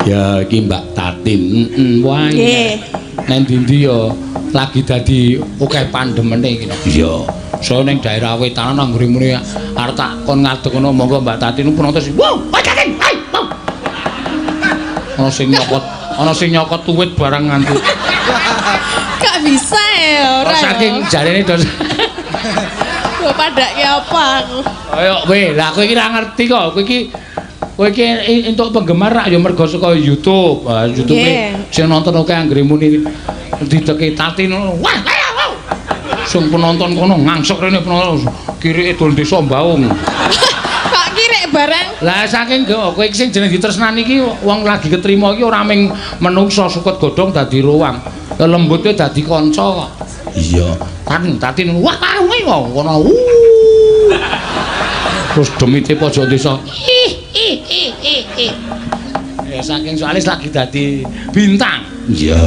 Ya iki Mbak Tatin. Heeh, wah iki. Nggih. Neng ndi ya lagi dadi akeh pandemene iki. Iya. So ning daerah wetanan anggere muni arep tak kon ngadeg ngono, monggo Mbak Tatin, penonton sing, "Wow, Mbak Tatin, hai, wow." Ana sing nyokot, ana sing nyokot tuwit barang nganti. Gak bisa ya ora. Oh, saking jarene dos. Kok padake apa aku? Ayo kowe, lah kowe iki ra ngerti kok. Kowe iki entuk penggemar rak ya mergo saka YouTube. Ah, YouTube sing nonton akeh anggere muni dideke Tatin ngono. Wah, ayo, wow. Sing penonton kono ngangsek rene, penonton kirike dol desa Mbaung. Kok kirek barang? Lah saking kowe iki sing jeneng ditresnani iki wong lagi ketrima iki ora ming menungsa, suket godhong dadi ruang. Lembute dadi kanca kok. Iya. Tatin, Tatin, wah kowe kono. Terus demite pojok desa. Ih ih ih ih ih. Ya saking soalnya lagi dadi bintang. Iya.